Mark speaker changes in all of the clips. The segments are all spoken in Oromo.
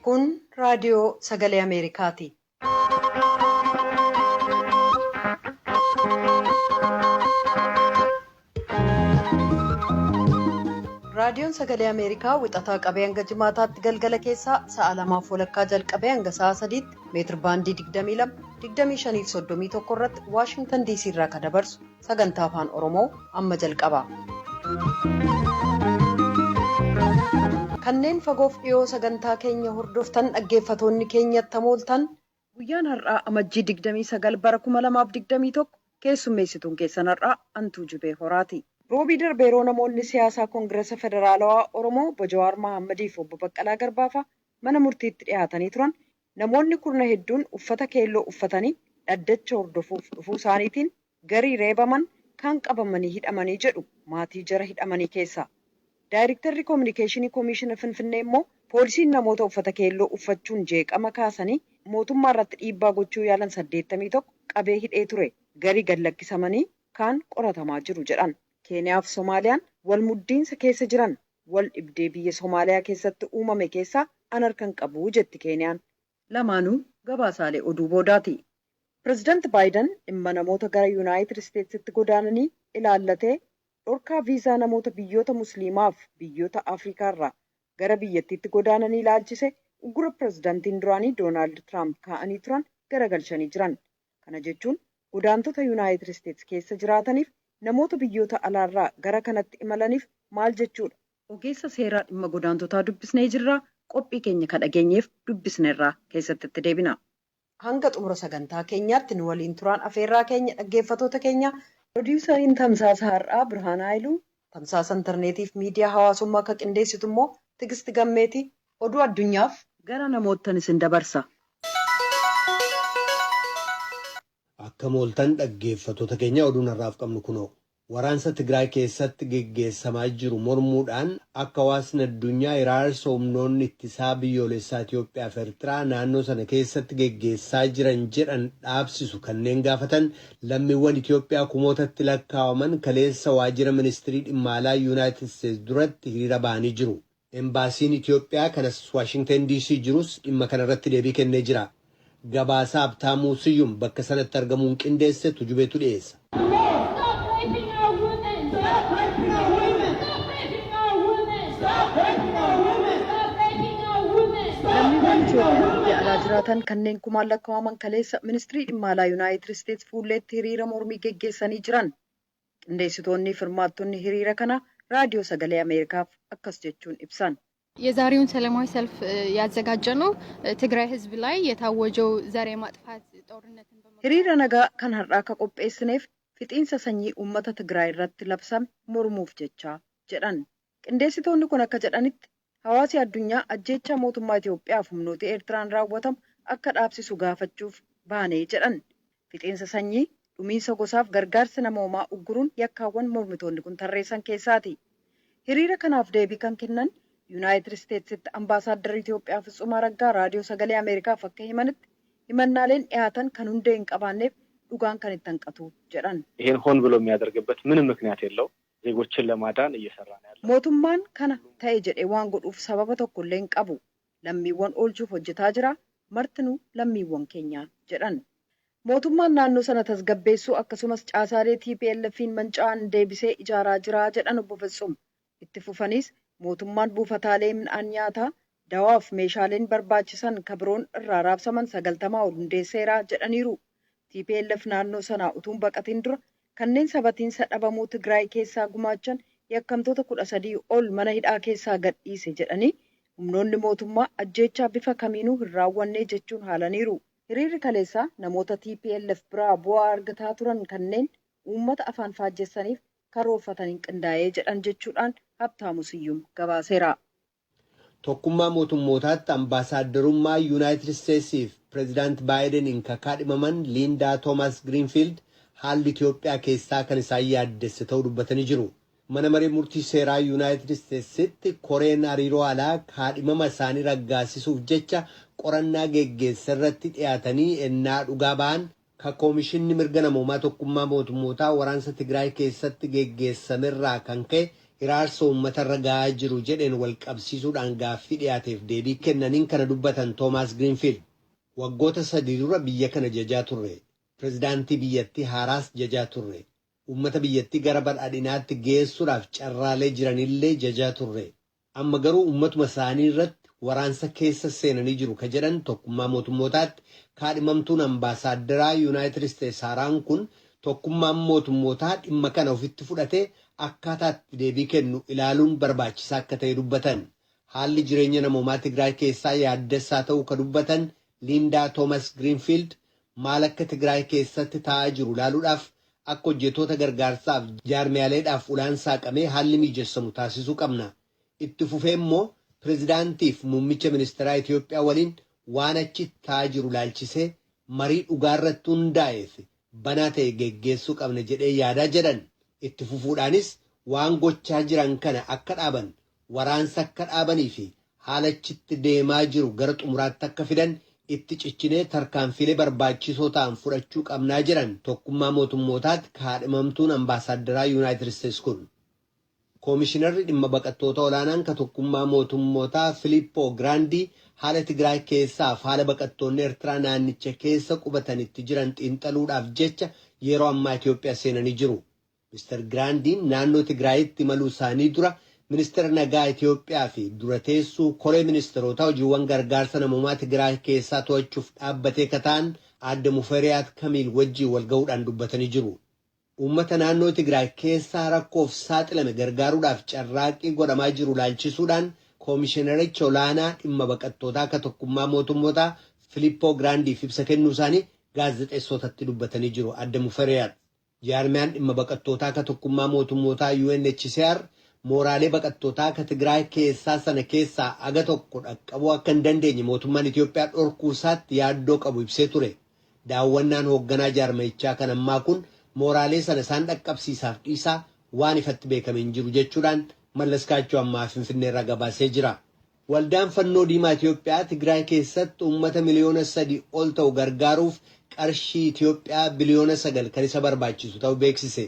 Speaker 1: Kun raadiyoo sagalee Ameerikaati. Raadiyoon sagalee Ameerikaa wixataa qabee hanga jimaataatti galgala keessaa sa'a lamaaf walakkaa jalqabee hanga sa'a sadiitti meetir baandii 22, 25 fi 31 irratti Waashingtan DC irraa kan dabarsu sagantaa afaan Oromoo amma jalqaba. Kanneen fagoof dhiyoo sagantaa keenya hordoftan dhaggeeffatoonni keenyatti hamooltan guyyaan har'aa amajjii 29 bara 2021 keessummeessituun keessan har'aa Antuu Jubee Horaati. Roobii darbe yeroo namoonni siyaasaa Koongirasa Federaalawaa Oromoo obbo Jawaar Mohaammadii fi obbo Baqqalaa Garbaafaa mana murtiitti dhiyaatanii turan namoonni kurna hedduun uffata keelloo uffatanii dhaddacha hordofuuf dhufuu isaaniitiin garii reebaman kaan qabamanii hidhamanii jedhu maatii jara hidhamanii keessa. Daayirektarri Kominikeeshinii Koomishina Finfinnee immoo poolisiin namoota uffata keelloo uffachuun jeeqama kaasanii mootummaa irratti dhiibbaa gochuu yaalan 81 qabee hidhee ture. Garii gad lakkisamanii kaan qoratamaa jiru jedhan. Keeniyaa fi Somaaliyaan wal muddiinsa keessa jiran wal dhibdee biyya Somaaliyaa keessatti uumame keessaa an harka hin qabu jetti Keeniyaan. Lamaanuu gabaasaalee oduu boodaati. Pireezidaanti Baayiden dhimma namoota gara Yuunaayitid Isteetsitti godaananii ilaallatee dhorkaa viizaa namoota biyyoota Musliimaaf biyyoota Afriikaarraa gara biyyattiitti godaananii ilaalchise uggura pireezidaantiin duraanii Doonaald Tiraamp kaa'anii turan garagalchanii jiran. Kana jechuun godaantota Yuunaayitid Isteets keessa jiraataniif namoota biyyoota alaarraa gara kanatti imalaniif maal jechuudha? Ogeessa seeraa dhimma godaantotaa dubbisnee jirra. Qophii keenya kan dhageenyeef dubbisneerraa keessatti itti deebina. Hanga xumura sagantaa keenyaatti nu waliin turaan afeerraa keenya dhaggeeffatoota keenya Pirodiisariin Tamsaasa Har'aa Birhaan Haayiluu, Tamsaasa intarneetiif miidiyaa hawaasummaa akka qindeessitu immoo Tigisti Gammeeti. Oduu addunyaaf gara namoottan isin dabarsa.
Speaker 2: Akkam ooltan dhaggeeffattoota keenya oduun har'aaf qabnu kunoo. Waraansa Tigraay keessatti geggeessamaa jiru mormuudhaan akka hawaasni addunyaa hiraarsa humnoonni ittisaa biyyoolessaa Itiyoophiyaa fi Ertiraa naannoo sana keessatti geggeessaa jiran jedhan dhaabsisu kanneen gaafatan lammiiwwan Itiyoophiyaa kumootatti lakkaawaman kaleessa waajjira ministirii dhimma alaa Yunaayitid Isteets duratti hiriira bahanii jiru. Embaasiin Itiyoophiyaa kan as Waashingten DC jirus dhimma kana irratti deebii kennee jira. Gabaasaa Habtaamuu Siyyum bakka sanatti argamuun qindeesse Tujubetu dhiyeessa.
Speaker 1: Lammiiwwan Itiyoophiyaa biyya alaa jiraatan kanneen kumaan lakkaa'aman kaleessa ministirii dhimma alaa Yuunaayitid Isteets fuulleetti hiriira mormii geggeessanii jiran. Qindeessitoonni fi hirmaattonni hiriira kanaa raadiyoo sagalee Ameerikaaf akkas jechuun ibsan.
Speaker 3: የዛሬውን ሰላማዊ ሰልፍ ያዘጋጀነው ትግራይ ሕዝብ ላይ የታወጀው ዘር የማጥፋት ጦርነትን
Speaker 1: Hiriira nagaa kan har'aa akka qopheessineef fixiinsa sanyii uummata Tigraay irratti labsame mormuuf jecha jedhan. Qindeessitoonni kun akka jedhanitti hawaasi addunyaa ajjeechaa mootummaa Itoophiyaaf humnoota Eertiraan raawwatamu akka dhaabsisu gaafachuuf baanee jedhan. Fixiinsa sanyii dhumiinsa gosaaf gargaarsa namoomaa ugguruun yakkaawwan mormitoonni kun tarreessan keessaati. Hiriira kanaaf deebii kan kennan Yuunaayitid Isteetsitti ambaasaaddara Itoophiyaa Fitsum Araggaa raadiyoo sagalee Ameerikaaf akka himanitti himannaaleen dhiyaatan kan hundee hin qabaanneef dhugaan kan itti hanqatu jedhan.
Speaker 4: ይሄን ሆን ብሎ የሚያደርግበት ምንም ምክንያት የለው። ዜጎችን ለማዳን እየሰራ ነው ያለው።
Speaker 1: Mootummaan kana ta'e jedhee waan godhuuf sababa tokkollee hin qabu. Lammiiwwan oolchuuf hojjetaa jira. Martinuu lammiiwwan keenyaa jedhan. Mootummaan naannoo sana tasgabbeessuu akkasumas caasaalee TPLF'n manca'an deebisee ijaaraa jira jedhan obbo Fitsum. Itti fufanis mootummaan buufataalee midhaan nyaataa dawaaf meeshaaleen barbaachisan kabiroon irraa raabsaman 90 ol hundeesseera jedhaniiru. TPLF naannoo sanaa utuu hin baqatin dura kanneen sabatiinsa dhabamuu Tigraay keessaa gumaachan yakkamtoota 13 ol mana hidhaa keessaa gadhiise jedhanii humnoonni mootummaa ajjeechaa bifa kamiinuu hin raawwanne jechuun haalaniiru. Hiriirri kaleessaa namoota TPLF biraa bu'aa argataa turan kanneen uummata afaan faajjessaniif karoorfataniin qindaa'ee jedhan jechuudhaan Habtaamu Siyyum gabaaseera.
Speaker 2: Tokkummaa mootummootaatti ambaasaaddarummaa Yuunaayitid Isteetsiif pireezidaant Baayideniin kaadhimaman Liindaa Toomaas Giriinfiild haalli Itiyoophiyaa keessaa kan isaan yaaddesse ta'uu dubbatanii jiru. Mana maree murtii seeraa Yuunaayitid Isteetsitti koreen hariiroo alaa kaadhimama isaanii raggaasisuuf jecha qorannaa geggeessa irratti dhiyaatanii ennaa dhugaa ba'an ka koomishinni mirga namoomaa tokkummaa mootummootaa waraansa Tigraay keessatti geggeessamerraa kan ka'e Hiraarsa uummatarra gahaa jiru jedheen wal qabsiisuudhaan gaaffii dhiyaateef deebii kennaniin kana dubbatan Toomaas Giriinfiild. Waggoota 3 dura biyya kana jajaa turre. Pireezidaantii biyyattii haaraas jajaa turre. Uummata biyyattii gara badhaadhinaatti geessuudhaaf carraalee jiranillee jajaa turre. Amma garuu uummatuma isaanii irratti waraansa keessa seenanii jiru ka jedhan tokkummaa mootummootaatti kaadhimamtuun ambaasaaddaraa Yuunaayitid Isteets haaraan kun, tokkummaan mootummootaa dhimma kana ofitti fudhatee akkaataatti deebii kennu ilaaluun barbaachisaa akka ta'e dubbatan. Haalli jireenya namoomaa Tigraay keessaa yaaddessaa ta'uu ka dubbatan Liindaa Toomas Giriinfiild, maal akka Tigraay keessatti ta'aa jiru ilaaluudhaaf akka hojjettoota gargaarsaaf jaarmiyaaleedhaaf ulaan saaqamee haalli mijeessamu taasisuu qabna. Itti fufee immoo pireezidaantiif muummicha ministeeraa Itoophiyaa waliin waan achi ta'aa jiru ilaalchisee marii dhugaarratti hundaa'eef banaa ta'e geggeessuu qabna jedhee yaadaa jedhan. Itti fufuudhaanis waan gochaa jiran kana akka dhaaban, waraansa akka dhaabanii fi haala achitti deemaa jiru gara xumuraatti akka fidan itti cichinee tarkaanfilee barbaachisoo ta'an fudhachuu qabnaa jedhan tokkummaa mootummootaatti kaadhimamtuun ambaasaaddaraa Yuunaayitid Isteets kun. Koomishinarri dhimma baqattoota olaanaan ka tokkummaa mootummootaa Filiippoo Giraandii haala Tigraay keessaaf haala baqattoonni Eertiraa naannicha keessa qubatanitti jiran xiinxaluudhaaf jecha yeroo ammaa Itoophiyaa seenanii jiru. Mr. Giraandiin naannoo Tigraayitti imaluu isaanii dura ministeera nagaa Itoophiyaa fi dura teessuu koree ministeerotaa hojiiwwan gargaarsa namoomaa Tigraay keessaa to'achuuf dhaabbatee kataan aadde Muferiyaat Kamiil wajjin wal gahuudhaan dubbatanii jiru. Uummata naannoo Tigraay keessaa rakkoof saaxilame gargaaruudhaaf carraaqqii godhamaa jiru laalchisuudhaan koomishinaricha olaanaa dhimma baqattootaa akka tokkummaa mootummootaa Filiippoo Giraandiif ibsa kennuu isaanii gaazexeessotatti dubbatanii jiru adde Muferiyaat. Jaarmiyaan dhimma baqattootaa akka tokkummaa mootummootaa UNHCR mooraalee baqattootaa akka Tigraay keessaa sana keessaa aga tokko dhaqqabuu akka hin dandeenye mootummaan Itoophiyaa dhorkuu isaatti yaaddoo qabu ibsee ture. Daawwannaan hoogganaa jaarmayichaa kan ammaa kun mooraalee sana isaan dhaqqabsiisaaf dhiisaa waan ifatti beekame hin jiru jechuudhaan Mallas Kaachoo ammaa Finfinneerraa gabaasee jira. Waldaan Fannoo Diimaa Itoophiyaa Tigraay keessatti uummata miliyoona 3 ol ta'u gargaaruuf qarshii Itoophiyaa biliyoona 9 kan isa barbaachisu ta'uu beeksise.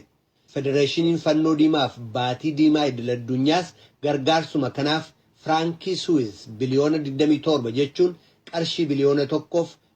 Speaker 2: Federeeshiniin Fannoo Diimaaf Baatii Diimaa Idil Addunyaas gargaarsuma kanaaf Firaankii Suwiz biliyoona 27 jechuun qarshii biliyoona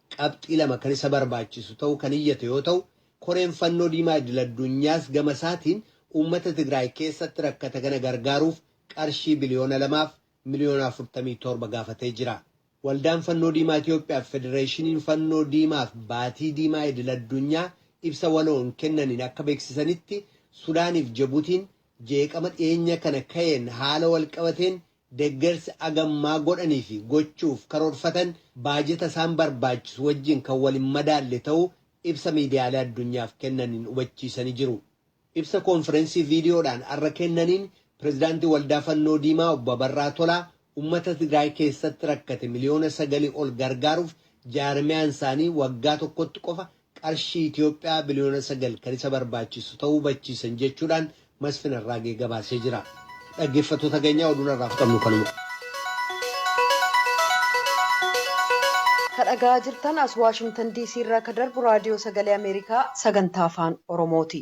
Speaker 2: 1.2 kan isa barbaachisu ta'uu kan iyyate yoo ta'u, koreen Fannoo Diimaa Idil Addunyaas gama isaatiin uummata Tigraay keessatti rakkate kana gargaaruuf qarshii biliyoona 2 fi miliyoona 47 gaafatee jira. Waldaan Fannoo Diimaa Itoophiyaa fi Federeeshiniin Fannoo Diimaaf Baatii Diimaa Idil Addunyaa ibsa waloon kennaniin akka beeksisanitti, Sudaaniif Jabuutiin jeeqama dhiyeenya kana ka'een haala walqabateen deeggarsi agammaa godhanii fi gochuuf karoorfatan baajeta isaan barbaachisu wajjin kan wal hin madaalle ta'uu ibsa miidiyaalee addunyaaf kennaniin hubachiisanii jiru. Ibsa koonfireensii viidiyoodhaan har'a kennaniin pireezidaantii Waldaa Fannoo Diimaa obbo Abarraa Tolaa uummata Tigraay keessatti rakkate miliyoona 9 ol gargaaruuf jaarmiyaan isaanii waggaa tokkotti qofa qarshii Itoophiyaa biliyoona 9 kan isa barbaachisu ta'uu hubachiisan jechuudhaan Masfin Arraagee gabaasee jira. Dhaggeeffattoota keenyaa, oduun har'aaf qabnu kanuma.
Speaker 1: Ka dhagaa jirtan as Waashingtan DC irraa ka darbu Raadiyoo Sagalee Ameerikaa sagantaa Afaan Oromooti.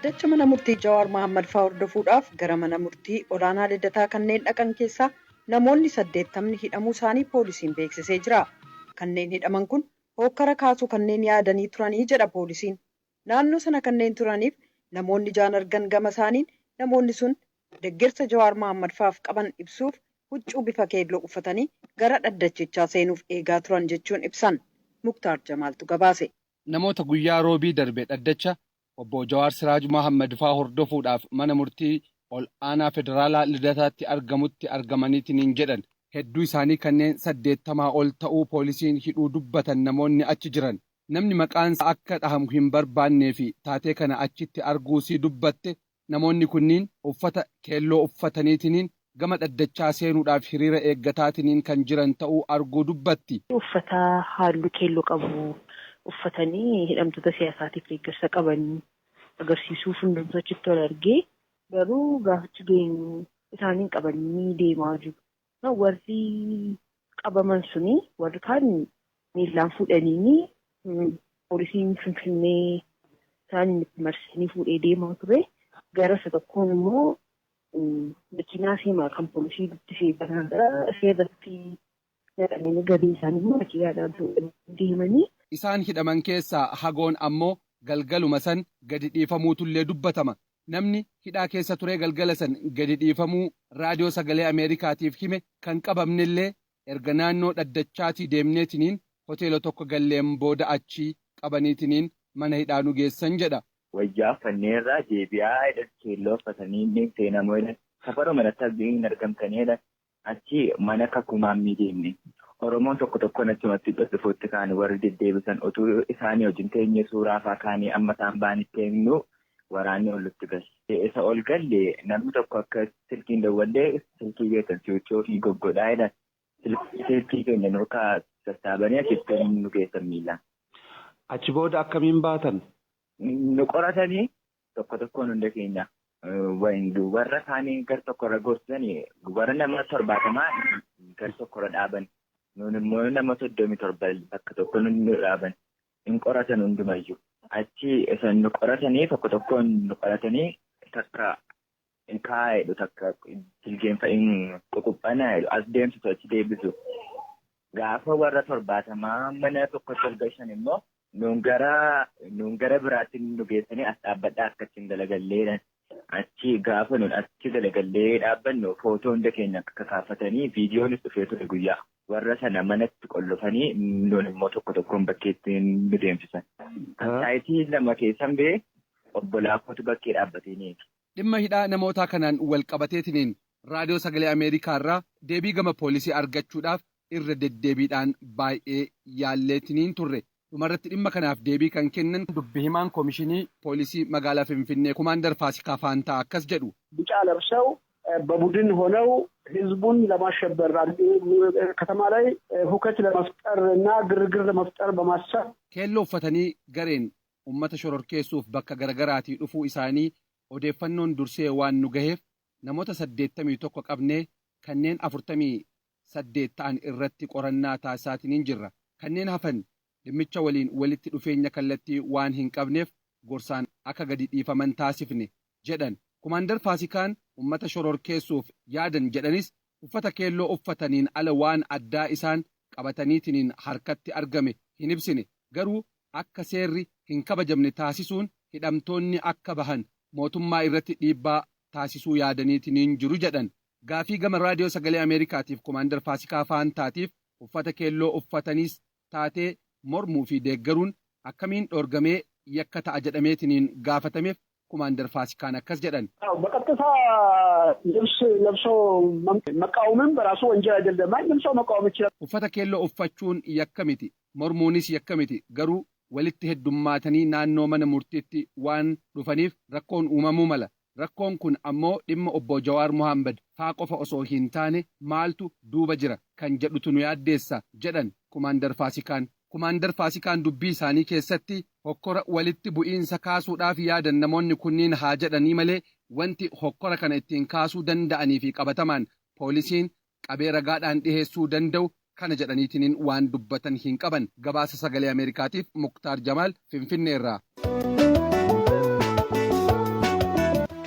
Speaker 1: Dhaddacha mana murtii Jawaar Mohaammed faa hordofuudhaaf gara mana murtii olaanaa Lidataa kanneen dhaqan keessaa namoonni 80ni hidhamuu isaanii poolisiin beeksisee jira. Kanneen hidhaman kun hookkara kaasuu kanneen yaadanii turanii jedha poolisiin. Naannoo sana kanneen turaniif namoonni ijaan argan gama isaaniin namoonni sun deeggarsa Jawaar Mohaammed faaf qaban ibsuuf huccuu bifa keelloo uffatanii gara dhaddachichaa seenuuf eegaa turan jechuun ibsan. Muktaar Jamaaltu gabaase.
Speaker 5: Namoota guyyaa Roobii darbe dhaddacha obbo Jawaar Siraaj Mohaammed faa hordofuudhaaf mana murtii ol aanaa federaalaa Lidataatti argamutti argamaniitiin jedhan hedduu isaanii kanneen 80 ol ta'uu poolisiin hidhuu dubbatan namoonni achi jiran. Namni maqaan akka dhahamu hin barbaannee fi taatee kana achitti arguusii dubbatte, namoonni kunniin uffata keelloo uffataniitiniin gama dhaddachaa seenuudhaaf hiriira eeggataatiniin kan jiran ta'uu arguu dubbatti.
Speaker 6: Uffata halluu keelloo qabu uffatanii hidhamtoota siyaasaatiif deeggarsa qaban agarsiisuuf hundumtuu achitti wal argee, garuu gaafachi geenyu isaaniin qabanii deemaa jiru. Warri qabaman suni warri kaan miillaan fuudhanii poolisiin Finfinnee isaan itti marsanii fuudhee deemaa ture. Gara isa tokkoon immoo makiinaa seemaa kan poolisii guddisee banaa seerratti naqamanii gabii isaanii immoo makiinaadhaan deemanii.
Speaker 5: Isaan hidhaman keessaa hagoon ammoo galgaluma san gadi dhiifamuutullee dubbatama. Namni hidhaa keessa turee galgala san gadi dhiifamuu raadiyoo sagalee Ameerikaatiif hime kan qabamnellee erga naannoo dhaddachaatii deemneetiniin hoteela tokko galleen booda achii qabaniitiniin mana hidhaa nu geessan jedha.
Speaker 7: Wayyaa uffanneerraa deebi'aa jedhan keelloo uffatanii seenamoo jedhan safaruma manatti abdiin hin argamtanii jedhan achi mana kakumaan ni deemne. Oromoon tokko tokkoon achumatti dhufuutti kaanii warri deddeebisan utuu isaanii wajjin teenyee suuraa fa'aa kaanii amma isaan baanitti eenyu waraanni ol nutti galle. Isa ol galle namni tokko akka silkiin dawwallee silkii keessan si'ochoo ofii goggodhaa jedhan silkii keenya nurkaa sassaabanii achitti nu geessan miilaan.
Speaker 5: Achi booda akkamiin baatan?
Speaker 7: Nu qoratanii tokko tokkoon hunda keenya warra isaanii gar tokkorra gorsanii warra nama 70 gar tokkorra dhaaban. Nuun immoo nama 37 bakka tokko nu dhaaban. Hin qoratan hundumayyuu. Achi isaan nu qoratanii tokko tokkoon nu qoratanii takka kaa'edhu takka jilgeenfa hin ququphanaa jedhu as deemsisu achi deebisu. Gaafa warra 70 mana tokkotti ol gashan immoo nuun gara biraatti nu geessanii as dhaabbadhaa akkasiin dalagalleedhaan. Achi gaafa nuun achi dalagallee dhaabbannu footoo hunda keenya akka kaafatanii viidiyoonis dhufee ture guyyaa. Warra sana manatti qollofanii nuun immoo tokko tokkoon bakkeetti nu deemsisan. Saayitii 2 keessan bee obbolaa kootu bakkee dhaabbatee ni eegi.
Speaker 5: Dhimma hidhaa namootaa kanaan wal qabateetiniin raadiyoo sagalee Ameerikaa irraa deebii gama poolisii argachuudhaaf irra deddeebiidhaan baay'ee yaalleetiniin turre. Dhumarratti dhimma kanaaf deebii kan kennan dubbi himaan koomishinii poolisii magaalaa Finfinnee Kumaandar Faasikaa Faantaa akkas jedhu.
Speaker 8: ቢጫ ለብሰው በቡድን ሆነው ህዝቡን ለማሸበር ከተማ ላይ ሁከት ለመፍጠር እና ግርግር ለመፍጠር በማሰብ
Speaker 5: keelloo uffatanii gareen uummata shororkeessuuf bakka garaagaraatii dhufuu isaanii odeeffannoon dursee waan nu gaheef namoota 81 qabnee kanneen 48 ta'an irratti qorannaa taasisaatiin jirra. Kanneen hafan dhimmicha waliin walitti dhufeenya kallattii waan hin qabneef gorsaan akka gadi dhiifaman taasifne jedhan. Kumaandar Faasikaan uummata shororkeessuuf yaadan jedhanis uffata keelloo uffataniin ala waan addaa isaan qabataniitiniin harkatti argame hin ibsine. Garuu akka seerri hin kabajamne taasisuun hidhamtoonni akka bahan mootummaa irratti dhiibbaa taasisuu yaadaniitiniin jiru jedhan. Gaafii gama raadiyoo sagalee Ameerikaatiif Kumaandar Faasikaa Faantaatiif uffata keelloo uffataniis taatee mormuu fi deeggaruun akkamiin dhoorgamee yakka ta'a jedhameetiniin gaafatameef Kumaandar Faasikaan akkas jedhan.
Speaker 8: በቀጥታ ልብስ ለብሶ መቃወምም በራሱ ወንጀል አይደለም። ማንም ሰው መቃወም ይችላል።
Speaker 5: Uffata keelloo uffachuun yakka miti, mormuunis yakka miti. Garuu walitti heddummaatanii naannoo mana murtiitti waan dhufaniif rakkoon uumamuu mala. Rakkoon kun ammoo dhimma obbo Jawaar Mohaammed faa qofa osoo hin taane maaltu duuba jira kan jedhutu nu yaaddeessa jedhan Kumaandar Faasikaan. Kumaandar Faasikaan dubbii isaanii keessatti hokkora walitti bu'iinsa kaasuudhaaf yaadan namoonni kunniin haa jedhanii malee wanti hokkora kana ittiin kaasuu danda'anii fi qabatamaan poolisiin qabee ragaadhaan dhiheessuu danda'u kana jedhaniitiin waan dubbatan hin qaban. Gabaasa sagalee Ameerikaatiif Muktaar Jamaal Finfinneerraa.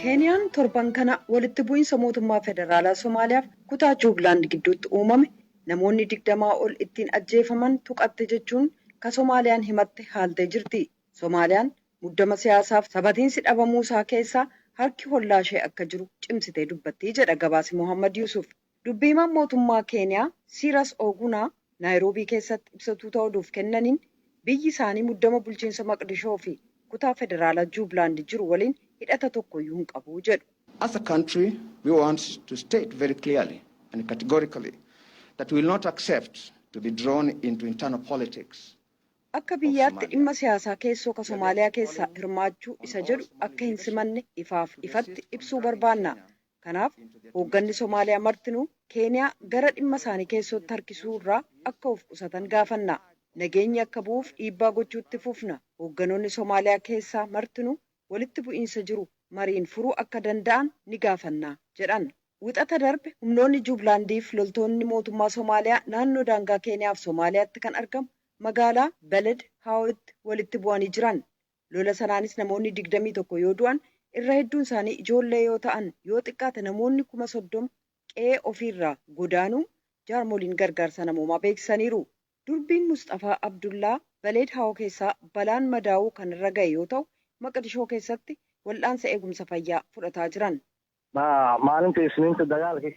Speaker 1: Keeniyaan torban kana walitti bu'iinsa mootummaa federaalaa Somaaliyaaf kutaa Juublaand gidduutti uumame namoonni 20 ol ittiin ajjeefaman tuqatte jechuun ka Somaaliyaan himatte haaltee jirti. Somaaliyaan muddama siyaasaaf sabatiinsi dhabamuu isaa keessaa harki hollaa ishee akka jiru cimsitee dubbattii jedha gabaasi Mohammad Yusuf. Dubbi himaan mootummaa Keeniyaa Siiras Ogunaa Naayiroobii keessatti ibsatuu ta'uudhuuf kennaniin biyyi isaanii muddama bulchiinsa Maqdishoo fi kutaa federaalaa Juublaand jiru waliin hidhata tokkoyyuu hin qabu jedhu.
Speaker 9: As a country, we want to state very clearly and categorically that we will not accept to be drawn into internal politics.
Speaker 1: Akka biyyaatti dhimma siyaasaa keessoo ka Somaaliyaa keessaa hirmaachuu isa jedhu akka hin simanne ifaaf ifatti ibsuu barbaanna. Kanaaf hoogganni Somaaliyaa martinuu Keeniyaa gara dhimma isaanii keessootti harkisuu irraa akka of qusatan gaafanna. Nageenyi akka bu'uuf dhiibbaa gochuutti fufna. Hoogganoonni Somaaliyaa keessaa martinuu walitti bu'iinsa jiru mariin furuu akka danda'an ni gaafanna jedhan. Wixata darbe humnoonni Juublaandiif loltoonni mootummaa Somaaliyaa naannoo daangaa Keeniyaaf Somaaliyaatti kan argamu magaalaa Beled Haawitti walitti bu'anii jiran. Lola sanaanis namoonni 21 yoo du'an Irra hedduun isaanii ijoollee yoo ta'an, yoo xiqqaate namoonni 30,000 qe'ee ofiirraa godaanuu jaarmoliin gargaarsa namoomaa beeksisaniiru. Durbiin Musxafaa Abdullaa Baleed Haawoo keessaa balaan madaa'uu kan irra ga'e yoo ta'u, Maqdishoo keessatti wal'aansa eegumsa fayyaa fudhataa jiran.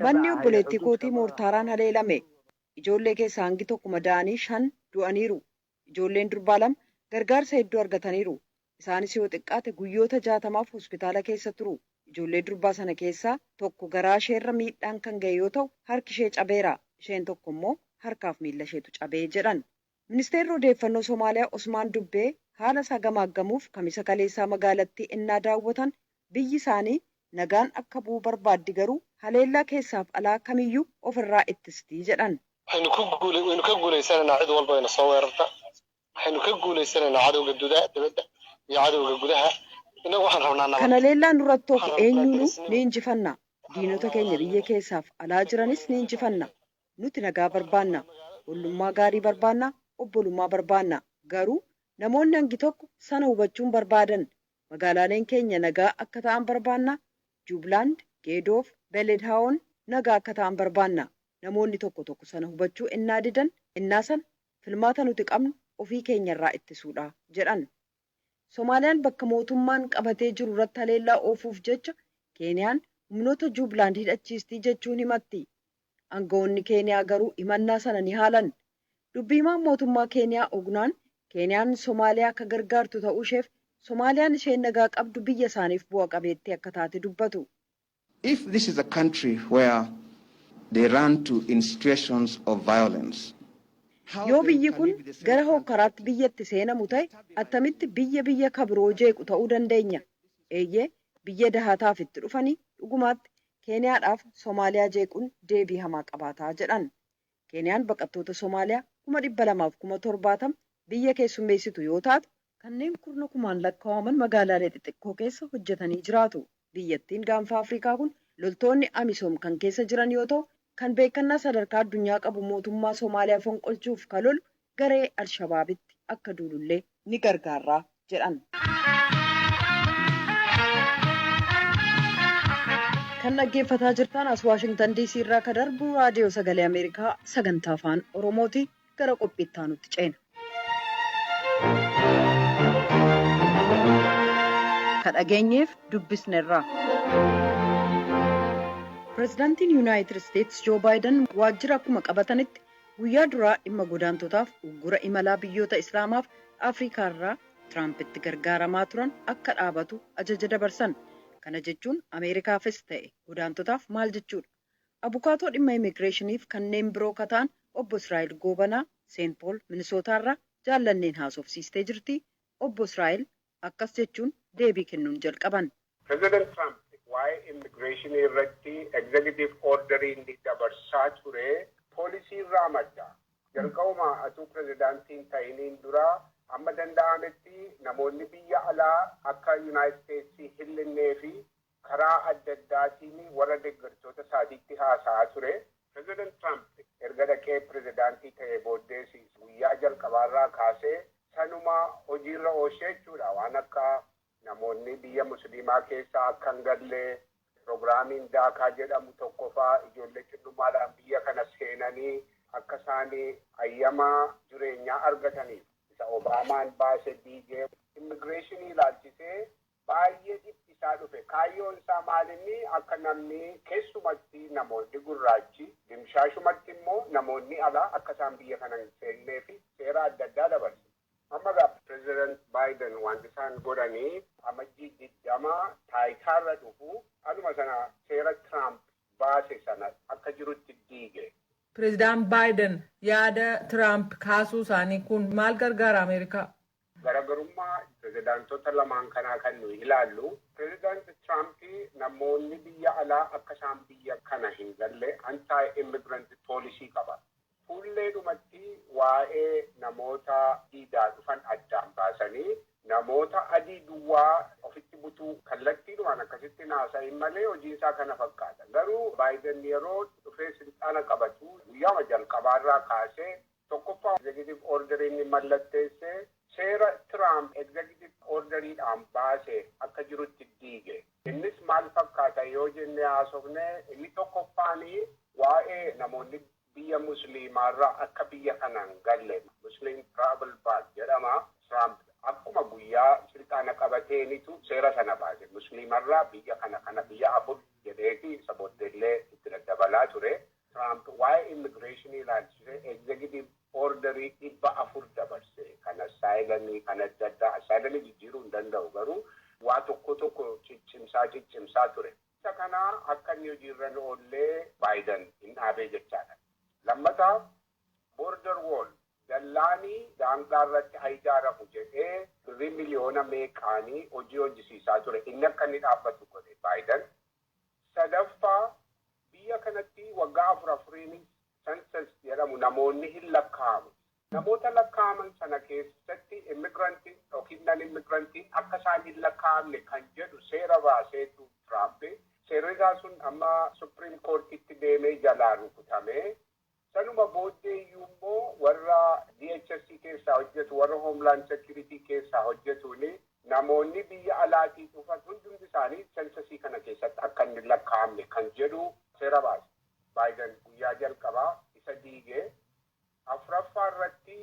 Speaker 1: "Manni obboleettii kootii moortaaraan haleelame. Ijoollee keessaa hangi tokko madaa'anii, shan du'aniiru. Ijoolleen durbaa lama gargaarsa hedduu argataniiru. Isaanis yoo xiqqaate guyyoota 60f hospitaala keessa turu. Ijoollee durbaa sana keessaa tokko garaa isheerra miidhaan kan ga'e yoo ta'u, harki ishee cabeera. Isheen tokko immoo harkaaf miilla isheetu cabee," jedhan. Ministeerri odeeffannoo Somaaliyaa Osmaan Dubbee haala isaa gamaaggamuuf Kamisa kaleessaa magaalattii innaa daawwatan, biyyi isaanii nagaan akka bu'u barbaaddi, garuu haleellaa keessaaf alaa kamiyyuu ofirraa ittistii jedhan.
Speaker 10: Waynu ka guulaysanaynaa cid walba ina soo weerarta. Waxaynu ka guulaysanaynaa cadowga dibadda iyo cadowga gudaha. Innagu waxaan rabnaa nabad.
Speaker 1: "Kan haleellaa nurratti oofu eenyuunuu ni injifanna. Diinota keenya biyya keessaaf alaa jiranis ni injifanna. Nuti nagaa barbaanna. Ollummaa gaarii barbaanna. Obbolummaa barbaanna. Garuu namoonni hangi tokko sana hubachuun barbaadan. Magaalaaleen keenya nagaa akka ta'an barbaanna. Juublaand, Geedoof, Beledhaawon nagaa akka ta'an barbaanna. Namoonni tokko tokko sana hubachuu ennaa didan, ennaa sana filmaata nuti qabnu ofii keenyarraa ittisuudha," jedhan. Somaaliyaan bakka mootummaan qabatee jiru irratti haleellaa oofuuf jecha Keeniyaan humnoota Juublaand hidhachiistii jechuun himatti. Aangawoonni Keeniyaa garuu himannaa sana ni haalan. Dubbii himaan mootummaa Keeniyaa Ognaan, Keeniyaan Somaaliyaa akka gargaartu ta'uu isheef Somaaliyaan isheen nagaa qabdu biyya isaaniif bu'a qabeettii akka taate dubbatu.
Speaker 9: If this is a country where they run to in situations of violence,
Speaker 1: "Yoo biyyi kun gara hokkaraatti biyyatti seenamu ta'e, attamitti biyya biyya kabiroo jeequ ta'uu dandeenya? Eeyyee, biyya dahataaf itti dhufanii dhugumaatti Keeniyaadhaaf Somaaliyaa jeequun deebii hamaa qabaataa," jedhan. Keeniyaan baqattoota Somaaliyaa 270,000 biyya keessummeessitu yoo taatu, kanneen kurna kumaan lakkaa'aman magaalaalee xixiqqoo keessa hojjetanii jiraatu. Biyyattiin gaanfa Afrikaa kun loltoonni Amisoom kan keessa jiran yoo ta'u, kan beekannaa sadarkaa addunyaa qabu mootummaa Somaaliyaa fonqolchuuf kan lolu garee Alshabaabitti akka duulullee ni gargaarraa jedhan. Kan dhaggeeffataa jirtan as Waashingtan DC irraa kan darbu Raadiyoo Sagalee Ameerikaa sagantaa Afaan Oromooti. Gara qophiitti aanutti ceena. Ka dhageenyeef dubbisnerra. Pireezidaantiin Yuunaayitid Isteetsi Joo Baayiden waajjira akkuma qabatanitti guyyaa duraa dhimma godaantotaaf uggura imalaa biyyoota Islaamaaf Afrikaa irraa Tiraampitti gargaaramaa turan akka dhaabatu ajaja dabarsan. Kana jechuun Ameerikaafis ta'e godaantotaaf maal jechuudha? Abukaatoo dhimma immigireeshiniif kanneen biroo kataan obbo Israa'el Goobanaa Seent Pool Minisootaarraa Jaallanneen haasofsiistee jirti. Obbo Israa'el akkas jechuun deebii kennuun jalqaban.
Speaker 11: Pireezidant Tiraamp waa'ee immigireeshinii irratti executive orderii inni dabarsaa ture poolisii irraa madda. Jalqabuma atuu pireezidaantiin ta'iniin dura amma danda'ametti namoonni biyya alaa akka Yuunaayitid Isteetsii hin linnee fi karaa adda addaatiin warra deeggartoota isaatiitti haasa'aa ture. Pireezidant Tiraamp erga dhaqee pireezidaantii ta'ee booddees guyyaa jalqabaarraa kaasee sanuma hojiirra oolchee jechuudha. Waan akka namoonni biyya Musliimaa keessaa akka hin galle, piroogiraamiin DACA jedhamu tokkofaa, ijoollee xinnummaadhaan biyya kana seenanii akka isaan ayyama jireenyaa argataniif isa Obaamaan baase diigee, immigireeshinii ilaalchisee baay'ee dhiphisaa dhufe. Kaayyoon isaa maalinni? Akka namni, keessumatti namoonni gurraachi, dimshaashumatti immoo namoonni alaa akka isaan biyya kana hin seennee fi seera adda addaa dabarse. Amma gaa Pireezidant Baayiden wanti isaan godhanii Amajjii 20 taayitaarra dhufu anuma sana seera Tiraamp baase sana akka jirutti diige.
Speaker 12: Pireezidaan Baayiden yaada Tiraamp kaasuu isaanii kun maal gargaara Ameerikaa?
Speaker 11: Garaagarummaa pireezidaantota lamaan kanaa kan nuyi ilaallu, Pireezidaanti Tiraamp namoonni biyya alaa akka isaan biyya kana hin galle anti immigrant policy qaba. Fuulleedhumatti waa'ee namoota diidaa dhufan addaan baasanii namoota adii duwwaa ofitti butuu kallattiidhumaan akkasitti haasa'in malee hojiin isaa kana fakkaata. Garuu Baayiden yeroo dhufee silxaana qabatu guyyaama jalqabaarraa kaasee tokkoffaa executive orderii inni mallatteesse seera Tiraamp executive orderiidhaan baase akka jirutti diige. Maal fakkaata yoo jenne haasofne, inni tokkoffaanii waa'ee namoonni biyya Musliimaarraa akka biyya kanaan galle, Muslim Travel Ban jedhama. Trump akkuma guyyaa silxaana qabateenitu seera sana baase. Musliimarraa biyya kana biyya afur jedheeti isa booddeellee itti daddabalaa ture. Trump waa'ee immigireeshinii ilaalchisee executive orderii 400 dabarse. Kan asylumii, kan adda addaa, asylumii jijjiiruu hin danda'u, garuu waa tokko tokko ciccimsaa ciccimsaa ture. Isa kana akka inni hojiirra oollee Biden hin dhaabee jechaadha. Lammataa, border wall, dallaanii daangaa irratti haa ijaaramu jedhee birrii miliyoona meeqaanii hojii hojjisiisaa ture. Inni akka inni dhaabbatu godhe Biden. Sadaffaa, biyya kanatti waggaa afur afuriin census jedhamu, namoonni hin lakkaa'amu. Namoota lakkaa'aman sana keessatti immigrantiin yookiin non immigrantiin akka isaan hin lakkaa'amne kan jedhu seera baaseetu Trump. Seerri isaa sun amma Supreme Courtitti deemee jalaa rukutamee, sanuma booddee iyyuu immoo warra DHS keessaa hojjetu, warra Homeland Security keessaa hojjetuuni, namoonni biyya alaatii dhufan hundumti isaanii censusii kana keessatti akka hin lakkaa'amne kan jedhu seera baase. Biden guyyaa jalqabaa isa diigee. Afuraffaa irratti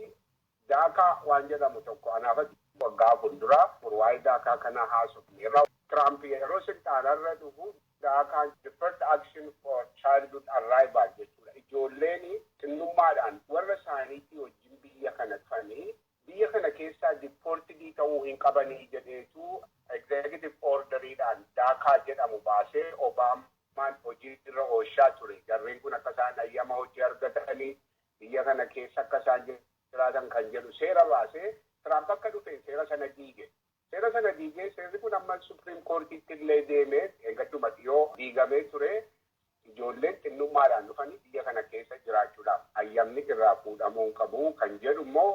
Speaker 11: DACA waan jedhamu tokko, anaafatti waggaa fuulduraa waa'ee DACA kana haasofneerra. Trump yeroo silxaanarra dhufu DACAn Deferred Action for Childhood Arrival jechuudha. Ijoolleen xinnummaadhaan warra isaaniitii wajjin biyya kana dhufanii biyya kana keessaa deported ta'uu hin qabanii jedheetu executive orderiidhaan DACA jedhamu baasee Obaamaan hojii irra oolchaa ture. Jarreen kun akka isaan ayyama hojii argatanii biyya kana keessa akka isaan jiraatan kan jedhu seera baasee, Tiraamp akka dhufe seera sana diige. Seera sana diigee, seerri kun amma Supreme Courtitti illee deemee eeggatuma dhiyoo diigamee ture. Ijoolleen xinnummaadhaan dhufanii biyya kana keessa jiraachuudhaaf ayyamni irraa fuudhamuu hin qabu kan jedhu immoo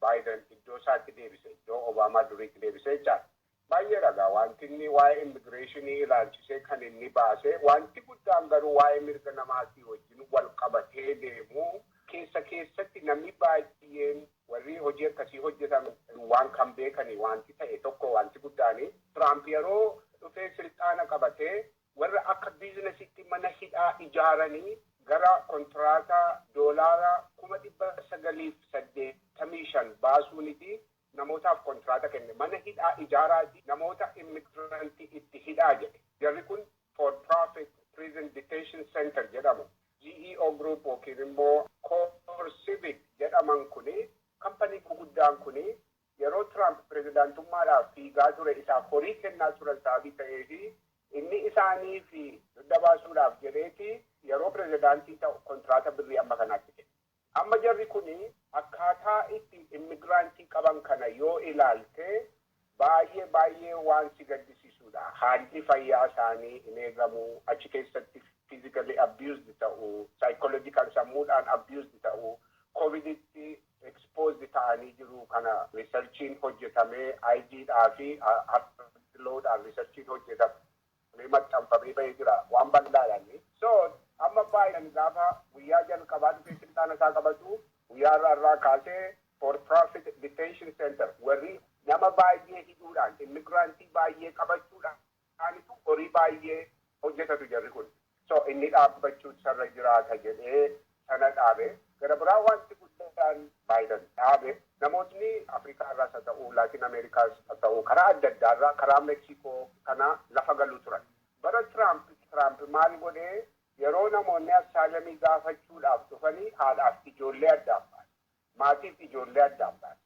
Speaker 11: Biden iddoo isaatti deebise, iddoo Obaamaa duriitti deebise jechaadha. Baay'ee ragaa wanti inni waa'ee immigireeshinii ilaalchisee kan inni baase, wanti guddaan garuu waa'ee mirga namaatii wajjin wal qabatee deemu keessa keessatti namni baay'een warri hojii akkasii hojjetan waan kan beekanii wanti ta'e tokko, wanti guddaani, Tiraamp yeroo dhufee silxaana qabatee warra akka businessitti mana hidhaa ijaaranii gara kontiraataa $985,000 baasuuniti namootaaf kontiraata kenne. Mana hidhaa ijaaraati, namoota immigrantii itti hidhaa jedhe. Jarri kun for profit prison detention center jedhamu. GEO Group yookiin immoo Core Civic jedhaman kuni, kampanii guguddaan kuni, yeroo Trump pirezidaantummaadhaaf fiigaa ture isaaf horii kennaa turan sababii ta'eefi inni isaanii fi dugda baasuudhaaf jedheeti yeroo pirezidaantii ta'u kontiraata birrii amma kanaatti kenne. Amma jarri kuni akkaataa itti immigiraantii qaban kana yoo ilaalte baay'ee baay'ee waan si gaddisiisudha. Haalli fayyaa isaanii hin eegamu, achi keessatti physically abused ta'u, psychological, sammuudhaan abused ta'u, COVIDitti exposed ta'anii jiru. Kana researchiin hojjetamee IGdhaa fi loodhaan researchiin hojjetamee maxxanfamee bahee jira waan bal'aadhaan. So amma Biden gaafa guyyaa jalqabaa dhufee silxaana isaa qabatu, guyyaa irraa irraa kaasee for profit detention center warri nama baay'ee hidhuudhaan, immigiraantii baay'ee qabachuudhaan horii baay'ee hojjetatu jarri kun. So inni dhaabbachuu sarra jiraata jedhee sana dhaabe. Gara biraa wanti guddaan Biden dhaabe, namootni Afrikaa irraas haa ta'u, Laatin Ameerikaas haa ta'u, karaa adda addaarraa karaa Meeksikoo kana lafa galuu turan. Bara Tiraamp maal godhee? Yeroo namoonni asylumii gaafachuudhaaf dhufanii haadhaaf ijoollee addaan baase. Maatiif ijoollee addaan baase.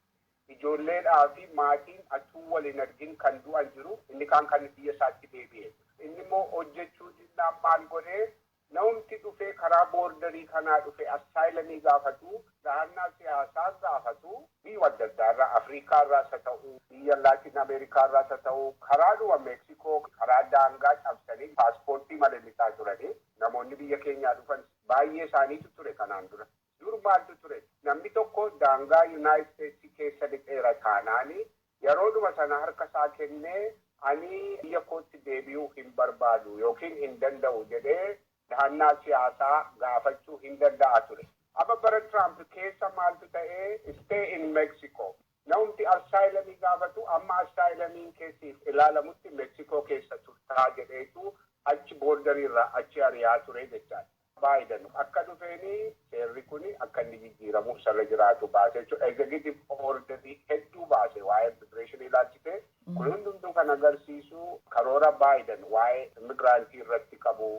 Speaker 11: Ijoolleedhaa fi maatiin atuu waliin argin kan du'an jiru, inni kaan kan biyya isaatti deebi'e. Inni immoo hojjechuu dinnaan maal godhee? Namumti dhufee karaa borderii kanaa dhufe asylumii gaafatu, dahannaa siyaasaa gaafatu, biyya adda addaarraa, Afrikaa irraas haa ta'u, biyya Laatin Ameerikaa irraas haa ta'u, karaadhuma Meeksikoo karaa daangaa cabsanii paaspoortii malee lixaa turanii namoonni biyya keenyaa dhufan baay'ee isaaniitu ture kanaan dura. Dur maaltu ture? Namni tokko daangaa Yuunaayitid Isteetsi keessa lixeera taanaani yeroodhuma sana harka isaa kennee, ani biyya kootti deebi'uu hin barbaadu yookiin hin danda'u jedhee dahannaa siyaasaa gaafachuu hin danda'a ture. Amma bara Tiraamp keessa maaltu ta'ee? Stay in Mexico. Namni asylumii gaafatu amma asylumiin keessiif ilaalamutti Meeksikoo keessa turtaa. dhuftaa jedheetu achi borderii irraa achi ari'aa ture jechaadha. Biden akka dhufeeni seerri kun akka inni jijjiiramu isarra jiraatu baase jechuudha. Executive orderii hedduu baase waa'ee immigireeshinii ilaalchise. Kun hundumtuu kan agarsiisu karoora Biden waa'ee immigiraantii irratti qabu.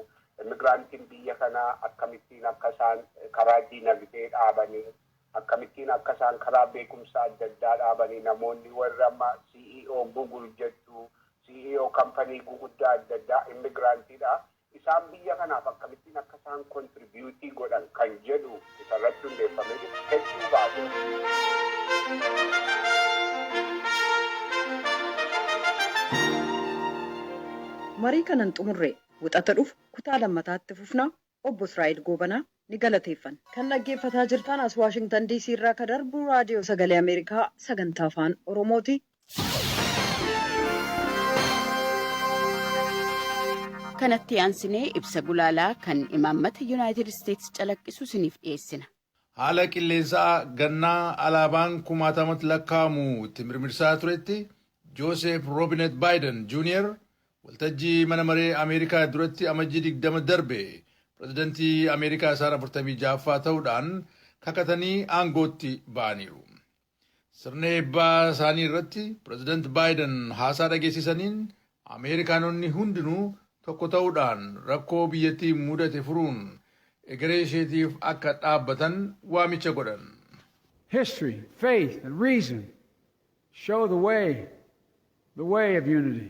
Speaker 11: Immigiraantiin biyya kanaa akkamittiin akka isaan karaa diinagdee dhaabanii, akkamittiin akka isaan karaa beekumsa adda addaa dhaabanii, namoonni warra amma CEO Google jettu, CEO kampanii guguddaa adda addaa immigiraantiidha. Isaan biyya kanaaf akkamittiin akka isaan contribute godhan kan jedhu isarratti hundeeffamee hedduu baase.
Speaker 1: Marii kanan xumurre wixata dhufu kutaa lammataatti fufnaa. Obbo Israa'el Goobanaa ni galateeffanna. Kan dhaggeeffataa jirtan as Waashingtan DC irraa kan darbu Raadiyoo Sagalee Ameerikaa sagantaa Afaan Oromooti.
Speaker 13: Kanatti aansinee ibsa gulaalaa kan imaammata Yuunaayitid Isteetsi calaqqisu isiniif dhiyeessina.
Speaker 14: Haala qilleensaa gannaa alaabaan kumaatamatti lakkaa'amu itti mirmirsaa turetti, Joosef Roobinet Baayiden Juuniyer waltajjii mana maree Ameerikaa duratti Amajjii 20 darbe pirezidantii Ameerikaa isaan 46ffaa ta'uudhaan kakatanii aangootti ba'aniiru. Sirna eebbaa isaanii irratti Pireezidant Baayiden haasaa dhageessisaniin, Ameerikaanonni hundinuu tokko ta'uudhaan rakkoo biyyattii mudate furuun egeree isheetiif akka dhaabbatan waamicha godhan.
Speaker 15: History, faith, and reason show the way, the way of unity.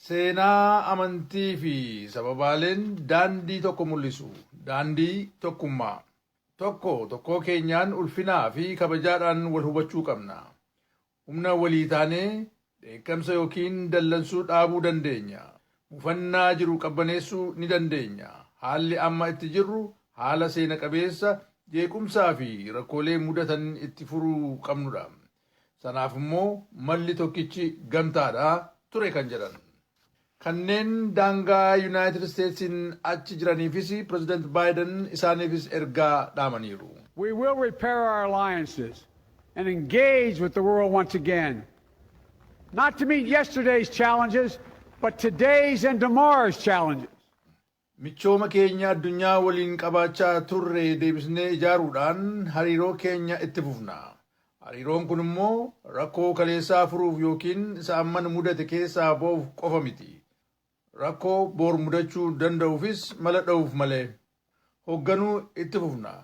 Speaker 14: Seenaa, amantii fi sababaaleen daandii tokko mul'isu. Daandii tokkummaa. Tokko tokkoo keenyaan ulfinaa fi kabajaadhaan wal hubachuu qabna. Humna walii taanee dheekkamsa yookiin dallansuu dhaabuu dandeenya. Mufannaa jiru qabbaneessuu ni dandeenya. Haalli amma itti jirru haala seena qabeessa jeequmsaa fi rakkoolee mudatan itti furuu qabnudha. Sanaaf immoo malli tokkichi gamtaadha ture kan jedhan. Kanneen daangaa Yuunaayitid Isteetsiin achi jiraniifis Pireezidant Baayiden isaaniifis ergaa dhaamaniiru.
Speaker 15: We will repair our alliances and engage with the world once again. Not to meet yesterday's challenges, but today's and tomorrow's challenges.
Speaker 14: Michooma keenya addunyaa waliin qabaachaa turre deebisnee ijaaruudhaan hariiroo keenya itti fufna. Hariiroon kun immoo rakkoo kaleessaa furuuf yookiin isa amman mudate keessaa ba'uuf qofa miti. Rakkoo boor mudachuu danda'uufis mala dha'uuf malee. Hoogganuu itti fufna.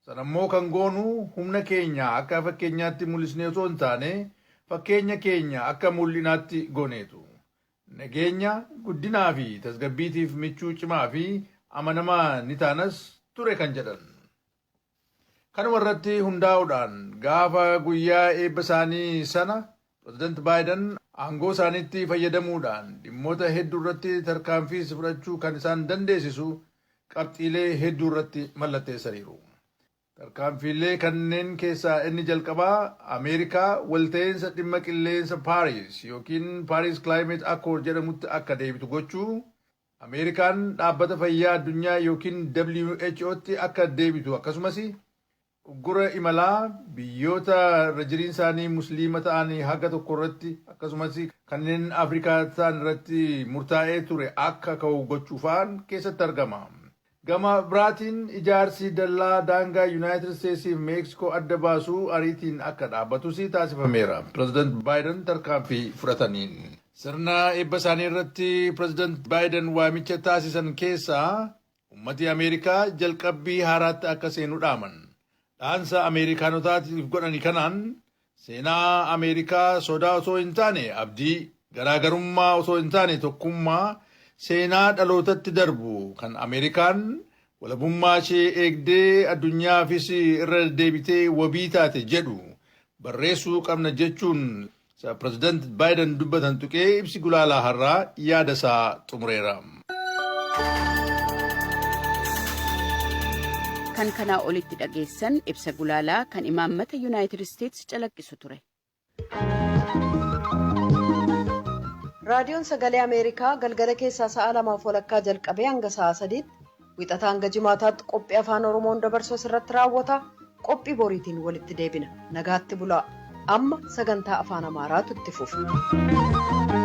Speaker 14: Sanammoo kan goonu humna keenya akka fakkeenyaatti mul'isnee osoo hin taane, fakkeenya keenya akka mul'inaatti gooneetu. Nageenya, guddinaa fi tasgabbiitiif michuu cimaa fi amanamaa ni taanas ture kan jedhan. Kanuma irratti hundaa'uudhaan gaafa guyyaa eebba isaanii sana Pireezidant Baayiden aangoo isaaniitti fayyadamuudhaan dhimmoota hedduu irratti tarkaanfiis fudhachuu kan isaan dandeessisu qabxiilee hedduu irratti mallatteessaniiru. Tarkaanfiilee kanneen keessaa inni jalqabaa Ameerikaa walta'iinsa dhimma qilleensa Paaris yookiin Paris Climate Accord jedhamutti akka deebitu gochuu, Ameerikaan Dhaabbata Fayyaa Addunyaa yookiin WHOtti akka deebitu, akkasumas uggura imalaa biyyoota irra jiriin isaanii Musliima ta'an haga tokko irratti, akkasumas kanneen Afrikaa ta'an irratti murtaa'ee ture akka ka'u gochuufaan keessatti argama. Gama biraatiin ijaarsi dallaa daangaa Yuunaayitid Isteetsii fi Meeksikoo adda baasuu ariitiin akka dhaabbatus taasifameera. Pireezidant Baayiden tarkaanfii fudhataniin. Sirna eebba isaanii irratti Pireezidant Baayiden waamicha taasisan keessaa uummati Ameerikaa jalqabbii haaraatti akka seenu dhaaman. Dhaansa Ameerikaanotaatiif godhani kanaan seenaa Ameerikaa sodaa osoo hin taane abdii, garaagarummaa osoo hin taane tokkummaa, seenaa dhalootatti darbu kan Ameerikaan walabummaa ishee eegdee addunyaafis irra deebitee wabii taate jedhu barreessuu qabna jechuun Pireezidant Baayiden dubbatan tuqee ibsi gulaalaa har'aa yaada isaa xumureera.
Speaker 13: Kan kanaa olitti dhageessan ibsa gulaalaa kan imaammata Yuunaayitid Isteetsi calaqqisu ture.
Speaker 1: Raadiyoon Sagalee Ameerikaa galgala keessaa sa'a 2:30 jalqabee hanga sa'a 3tti wixataa hanga jimaataatti qophii Afaan Oromoon dabarsu asirratti raawwata. Qophii boriitiin walitti deebina. Nagaatti bulaa. Amma sagantaa Afaan Amaaraatu itti fufa.